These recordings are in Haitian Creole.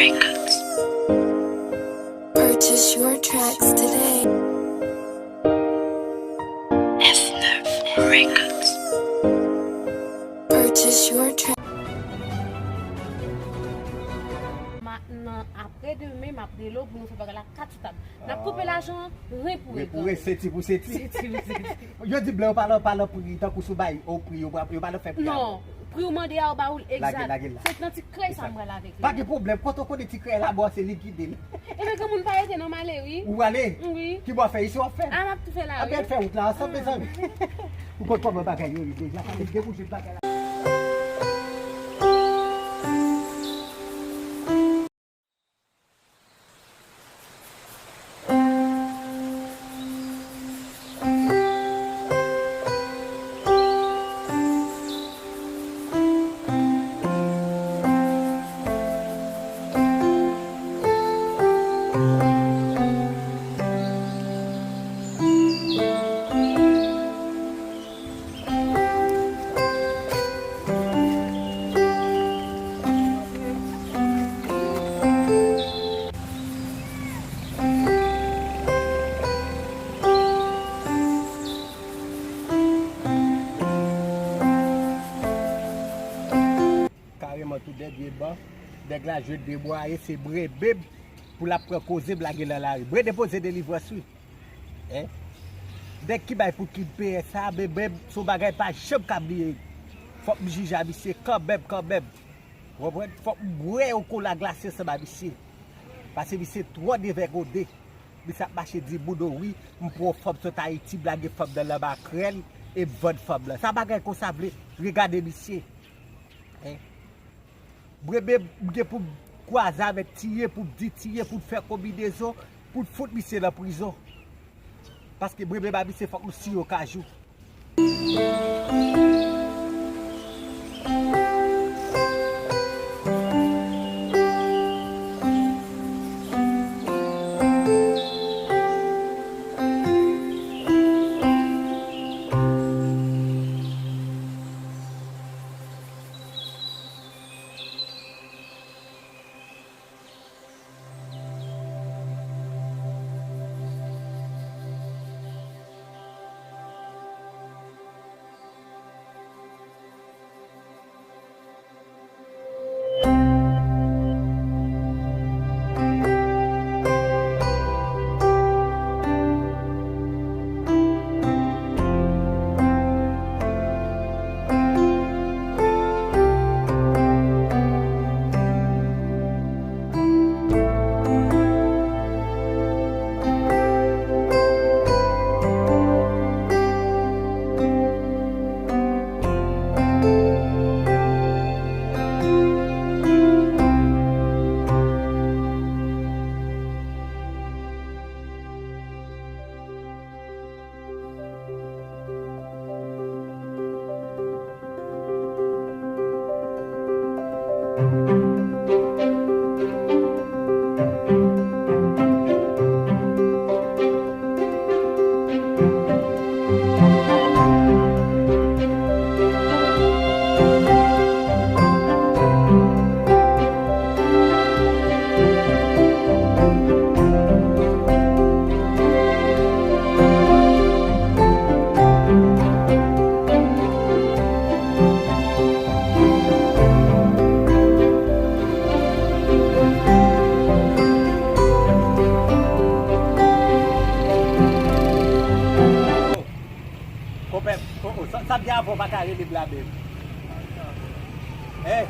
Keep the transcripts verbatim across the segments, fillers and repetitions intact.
Records. Purchase your tracks today. F neuf Records. Purchase your tracks. Ma, nan apre demen, m ap rele w pou nou fè bagay la kat sou tab. N ap koupe lajan, ren pou ren. Ren pou ren, senti pou senti. Senti pou senti. Yo di blan yo pa nan, pa nan pri, tankou si w bay yo pri, yo pa, yo pa nan fè pri avè w. Non, pri w mande a, yo ba ou l egzak. Lage l, lage l la. Se nan ti krèy sa m pral avèk li. Pa gen pwoblèm, kote w konnen ti krèy la bò, se li ki de l. Ebyen, granmoun pa rete non, m ale, wi. Ou ale? Wi. Ki bò w ap fè, isi w ap fè? A, m ap tou fè la, wi. Anben fè wout la ansanm, mezanmi. Ou konn kòman bagay yo ye deja, sa te gen pou jwe bagay la. Kareman tou dèyè ban, nèg la jwe debwaye, se Bre Beb pou l ap pran koze, blage nan lari. Bre depoze delivrans, wi. Hein? Nèg ki bay pou kid peyè sa, Bre Beb, se yon bagay pa janm ka bliye. Fòk m jije a misye kanmenm, kanmenm. Ou konprann? Fòk m bwè yon kola glase ansanm a misye. Paske misye twò devègode. Misye ap mache di moun, o wi, m pran fanm sot Ayiti, m lage fanm nan nan makrèl, e m vann fanm lan. Sa bagay konsa vle regade misye. Hein? Bre Beb, m gen pou m kwaze avèk Tiye, pou m di Tiye, pou n fè konbinezon, pou n fout misye nan prizon. Paske Bre Beb a misye fòk nou siye yon kajou. Konpè, o, o, sa, sa m gen avè w pa ka rele m la menm. Hein?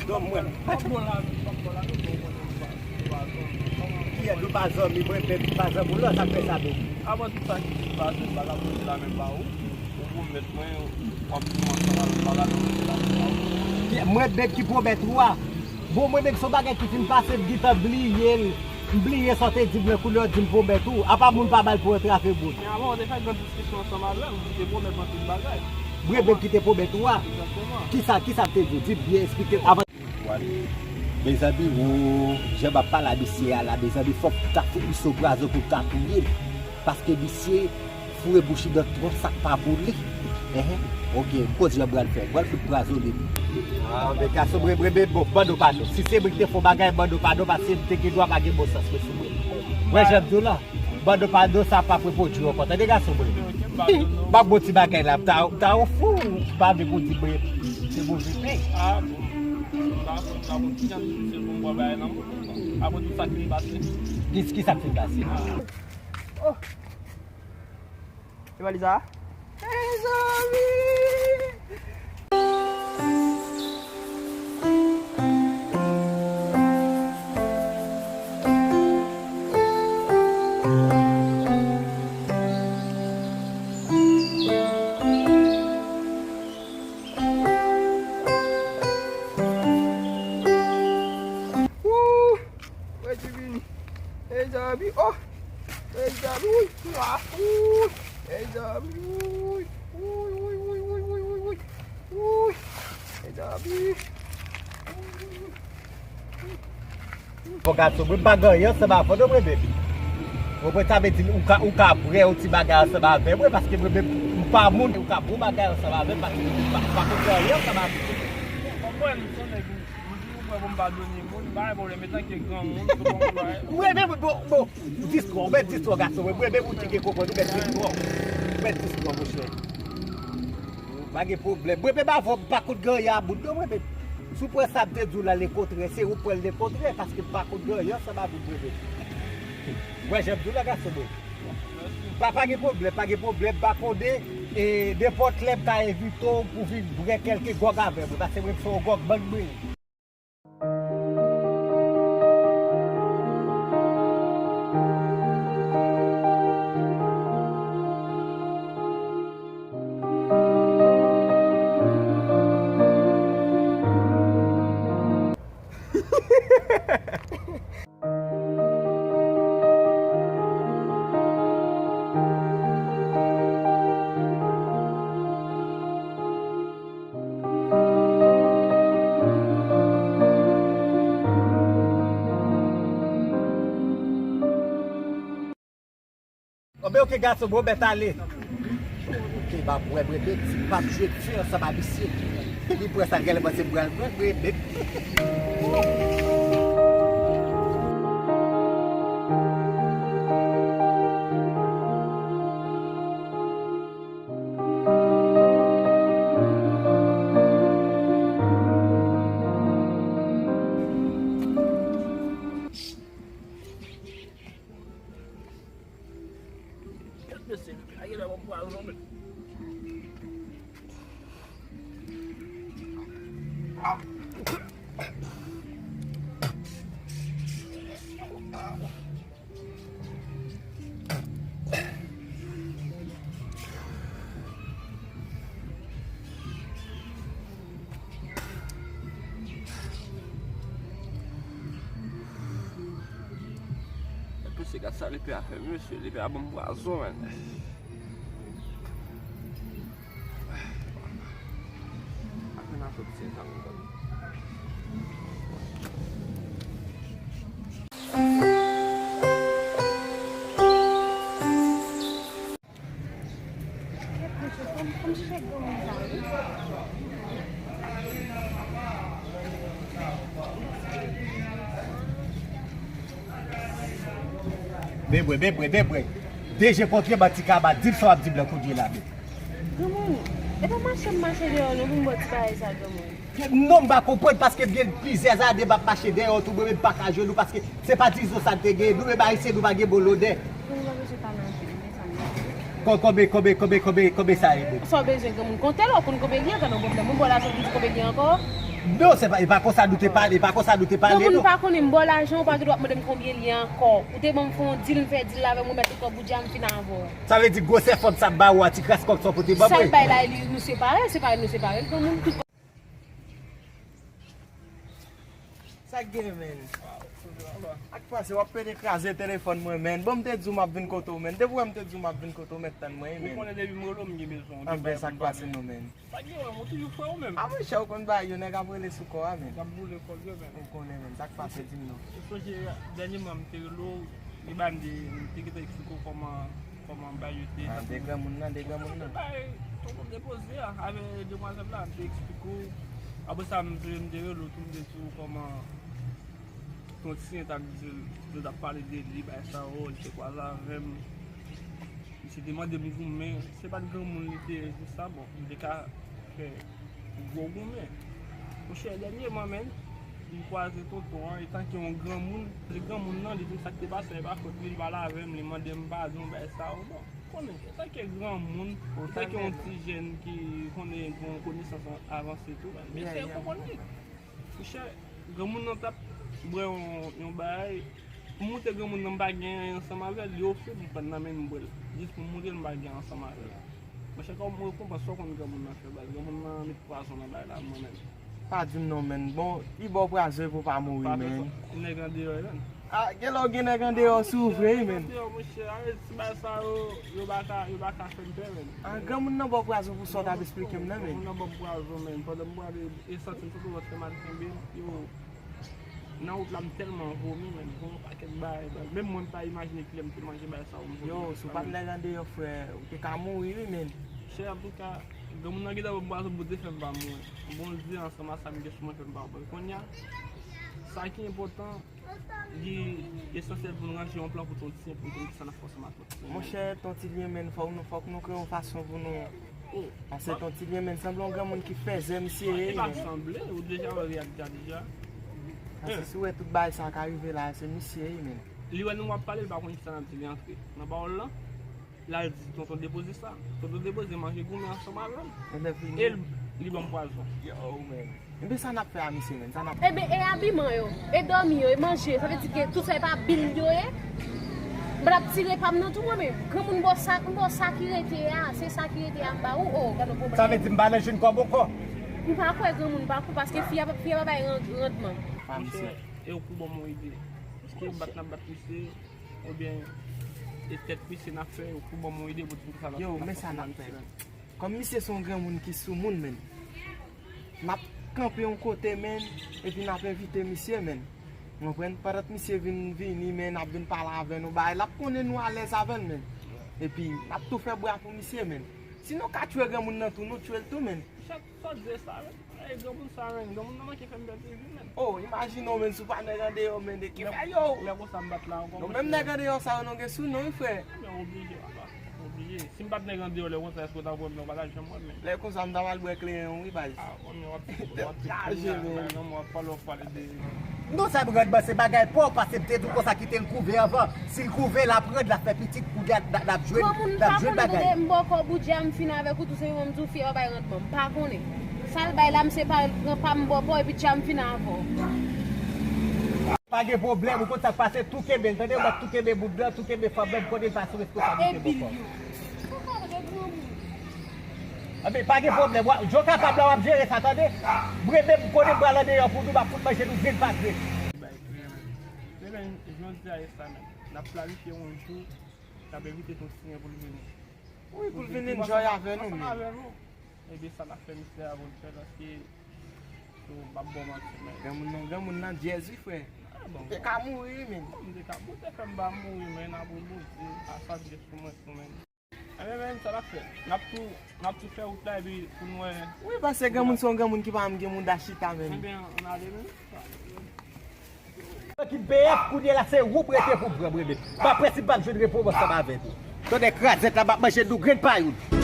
Donk mwen. Kiyès nou pa zanmi, mwen menm, m pa zanmi w la, sa k fè sa menm? Avan tout sa ki pase, m pa ka poze la menm ba ou. Ou pwomèt mwen, w ap di mwen sa, m pa ka poze la menm ba ou. Mwen menm ki pwomèt ou a. Bon, mwen menm se yon bagay ki fin pase, m gentan bliye l. M bliye sa w te di m nan koulè w di m pwomèt ou. Apa moun pa ba l pou antre avè moun. Men avan, w te fè gran diskisyon ansanm avè m, ou te pwomèt m anpil bagay. Mwen menm ki te pwomèt ou a. Egzakteman. Kisa, kisa m te di w? Di m byen, eksplike m avan. Mezanmi, o, jan m ap pale a misye a la, mezanmi, fòk m ta fout misye yon pwazon pou l ka touye l. Paske misye foure bouch li nan twòp sa k pa pou li. Enhen. Ok, koze yo pral fè, pral fout kraze w li. Ah, men gason, bre, bre, bre, bon, mande w padon. Si se mwen ki te fè yon bagay, mande w padon, paske m te gen dwa pa gen bon sans mwen sou mwen. Wè, jan m di w la, mande w padon, sa p ap repwodui ankò. Tande, gason mwen. M ap bon ti bagay la, m ta, m ta yon fou, m pa vle pou di mwen se move pen. Ah, bon. M pa konn, m pa konn ki jan se pou m pran bagay nan men w. Apre tout sa k fin pase. Ki, ki sa k fin pase? Oh. E valiz la? Mezanmi! Wouy! Mezanmi, oh! Mezanmi, ui! Ah, ui! Mezanmi, ui! Ui, ui, ui, ui, ui, ui, ui! Ui! Mezanmi! Bon, gason, mwen pa gen anyen ansanm avè w non, mwen menm. Ou konprann sa vle di, ou ka, ou ka prè yon ti bagay ansanm avè mwen, paske mwen menm, m pa moun, ou ka bon bagay ansanm avè m, paske mwen menm pa, pa konn gen anyen ansanm avè w. Ou konprann, m se yon nèg, ou, ou di ou prè pou m padone moun, pa gen pwoblèm, etanke granmoun, se bon bagay. Mwen menm, bon, bon, distwa, ou mèt distwa, gason, mwen, mwen menm, ou tcheke konprann, ou mèt distwa, ou mèt distwa, monchè. Pa gen pwoblèm. Mwen menm avè w, m pa konn gen anyen a bout non, mwen menm. Si w pran sa m te di w la lekontrè, se ou k pran l lekontrè, paske m pa konn gen anyen ansanm avè w, mwen menm. Mwen, jan m di w la, gason mwen. Pa, pa gen pwoblèm, pa gen pwoblèm, m pa konnen, e, nenpòt lè m ka envite w pou vin bwè kèlke gwòg avè mwen, paske mwen, m se yon gwògmann mwen ye. Anben, oke, gason, bon, mèt ale. Oke, ba, mwen, mwen, mwen, ti m ap jwe fè ansanm a misye. Li pran sa l genlè panse m pral pran, mwen, mwen. Mesye, gad sa lepè a fè, mesye. Lepè a ban m pwazon, menn. Apen a sot se sa m konn. Bebwe, bebwe, bebwe. De je kontre banti kaba, di m sa w ap di m nan kounye la, men. Granmoun, e pa mache m mache deyò non pou m bò ti bagay sa, granmoun. Non, m pa konprann, paske m gen plizyè ane m ap mache dèyè w tou, mwen menm m pa ka jwenn ou, paske se pa dizon sa n te gen, nou menm Ayisyen nou pa gen bon lodè. Granmoun pa bezwen pale anpil, men sa m ap di. Ko-, konbe, konbe, konbe, konbe, konbe sa ye menm? Sa w bezwen, granmoun? Konte l, w konn konbe gen, pa nan pwoblèm. Ou ba w lajan pou di konbe gen ankò? Non, se pa, e pa konsa nou te pale, e pa konsa nou te pale, non. Granmoun, m pa konnen, m ba w lajan, ou pa gen dwa ap mande m konbyen l ye ankò. Ou te ban m fè yon dil, m fè dil la avè w, m remèt ou kòb ou dja, m fin avè w. Sa vle di gwosè fòm sa m ba ou a, ti kras kòk sa w pote ban mwen? Sa l bay la, li, nou separe, separe, nou separe l, granmoun, tout. Sa k gen, menn? Ak pase, w ap pede kraze telefòn mwen, menn. Bon, m te di w m ap vin kote w, menn. Depi w wè m te di w m ap vin kote w, mèt tann mwen, wi, menn. Ou konnen depi m rele w, m gen bezwen w. Anben, sa k pase nou, menn? Pa gen anyen, m toujou frè w menm. A monchè, ou konn bagay yo, nèg ap rele sou kò a, menn. N ap boule kòb yo, menn. Ou konnen, menn, sa k pase, di m non. Ou sonje dènyèman m te rele w, li ba m de, m te gentan eksplike w kòman Kòman bagay yo te. Ah, de granmoun nan, de granmoun nan. Bay tonton depoze a, avè demwazèl la, m te eksplike w. Apre sa, m te, m te rele w tou, m te di w kòman Ton Tiyen t ap di l, yo t ap pale de li, bagay sa yo, li te kwaze avè m. Misye te mande m goumen, se pa t granmoun li te ye, se sa, bon, m te ka fè gwo goumen. Monchè, dènyèman, menn, m kwaze tonton an, etanke yon granmoun, se granmoun nan, li di m sa k te pase, e pa fòt li, li pale avè m, li mande m padon, bagay sa yo, bon, konnen, etanke granmoun, etanke yon ti jèn ki konnen gen yon konesans avanse tou, menn, mesye yo konprann li. Monchè, granmoun nan t ap bwè yon, yon bagay. Pou m montre granmoun nan m pa gen anyen ansanm avè l, li ofri m pran nan men m bwè l. Jis pou m montre l m pa gen anyen ansanm avè l. Monchè, kòm rekonpans, sa w konn granmoun nan fè, baz. Granmoun nan met pwazon nan bagay la, mwen menm. Pa di m non, menn. Bon, li ba w pwazon epi w pa mouri, menn. Nèg andeyò, menn. Ah, gen lè w gen nèg andeyò sou ou vre, wi, menn. Andeyò, monchè, a, ti bagay sa yo, yo pa ka, yo pa ka fè m pè, menn. Ah, granmoun nan ba w pwazon pou sa w t ap esplike m nan, menn. Granmoun nan ba m pwazon, menn. Pandan m prale, e santi m sot wòch fè mal kenbe m, yo, nan wout la, m tèlman vomi, menn, vomi yon pakèt bagay, baz. Menm mwen, m pa imajine kilè m te manje bagay sa yo, m vomi. Yo, si w pa t nèg andeyò, frè, ou te ka mouri, wi, menn. Chè, antouka, granmoun nan gentan ba m pwazon pou te fè m pa mouri. Bondye, ansanm a sa m gen sou mwen, fè m pa mouri. Kounye a, sa ki enpòtan, li esansyèl pou nou ranje yon plan pou Ton Tiyen, pou nou konn kisa n ap fè ansanm ak Ton Tiyen. Monchè, Ton Tiyen, menn, fòk nou, fòk nou kreye yon fason pou nou. Paske Ton Tiyen, menn, sanble yon granmoun ki fèzè misye ye, menn. Li pa sanble, ou deja wè reyalite a deja. Paske si w wè tout bagay sa ka rive la, se misye ye, menn. Li wè nou ap pale, li pa konn kisa n ap di, li antre nan pawòl lan. L al di tonton depoze sa. Tonton depoze manje goumen ansanm avè l. E l, li ban m pwazon. Yo, menn. Ebyen, sa n ap fè a misye, menn? Sa n ap... Ebyen, e abiman yo, e dòmi yo, e manje, sa vle di ke tout sa e pa bil yo ye? M pral ap tire pa m nan tou, mwen menm. Granmoun, m ba w sa, m ba w sa ki rete a, se sa ki rete a m ba ou, o, gade yon pwoblèm. Sa vle di m pa nan jwenn kòb ankò? M pa kwè granmoun pa kou, paske fi a, fi a pa bay ran-, randman. Monchè, e ou pou ban m yon ide. Èske bat n ap bat misye? Oubyen, e tèt misye n ap fè, ou pou ban m yon ide pou di m sa n ap fè. Yo, men sa n ap fè. Kòm misye se yon granmoun ki soumoun, menn, n ap kanpe yon kote, menn, epi n ap envite misye, menn. Ou konprann? Pandan misye vin vini, menn, ap vin pale avè nou, bagay, l ap konnen nou alèz avè l, menn. Epi, n ap tou fè bra pou misye, menn. Si nou ka tchwe granmoun nan tou, nou tchwe l tou, menn. Sa w di sa, menn? Ey, granmoun sa, menn. Granmoun nan manke fè m pè plezi, menn. O, imajine w, menn, si w pa nèg andeyò, menn, de ki fè yo? Lè konsa m pa t la ankò, monchè. Non, menm nèg andeyò sa yo, nou gen sou nou, wi, frè. Men oblije, papa. Oblije. Si m pa t nèg andeyò lè konsa, èske w ta wè m la, w pa t ap janm wè m, menn. Lè konsa, m ta pral bwè kleren, wi, baz. Ah, bon, men w ap, w ap, w ap pale, w ap pale de... Non, sa m randman, se bagay pa w, paske m te di w konsa, kite l kouve anvan. Si l kouve, l ap rand, l ap fè pitit, kounye a, l ap jwenn, l ap jwenn bagay. Granmoun pa konnen, tande, m bòkò bout dja, m fin avèk ou tou, se menm di w fi a pa bay randman. M pa konnen. Sa l bay la, m se pa l pran pa m bòkò, epi dja m fin avè w. Pa gen pwoblèm, ou konn sa k pase, tou kenbe l, tande, ou mèt tou kenbe bout blan, tou kenbe fanm nan, m konnen l pa sou responsablite bòkò. Epi yo. Anben, pa gen pwoblèm, w ap, jan w kapab la, w ap jere sa, tande. Mwen menm, m konnen m pral andeyò pou nou, m ap fout manje nou grenn pa grenn. Bay kleren. Men, men, jodi a e sa menm. N ap planifye yon jou, n ap envite Ton Tiyen pou l vini. Wi, pou l vin enjoy avè nou, men. Ansanm avè nou. Ebyen, sa n ap fè misye a pou l fè, paske, so, m ap ba w manti, men. Granmoun nan, granmoun nan dyèz, wi, frè. Ah, bon. Ou te ka mouri, wi, men. Bon, m te ka, bon, te fè m pa mouri, men, apre Bondye, a sa m gen sou mwen, sou mwen. Ebyen, men, sa n ap fè. N ap tou, n ap tou fè wout la, epi pou n wè. Wi, paske granmoun se yon granmoun ki pa janm gen mouda chita, men. Ebyen, ann ale, men. Ki B F kounye la se ou pou rete pou pran mwen menm. M pa prese m p ap jwenn repo m ansanm avè nou. Tonnè krazèt la m ap manje nou grenn pa youn.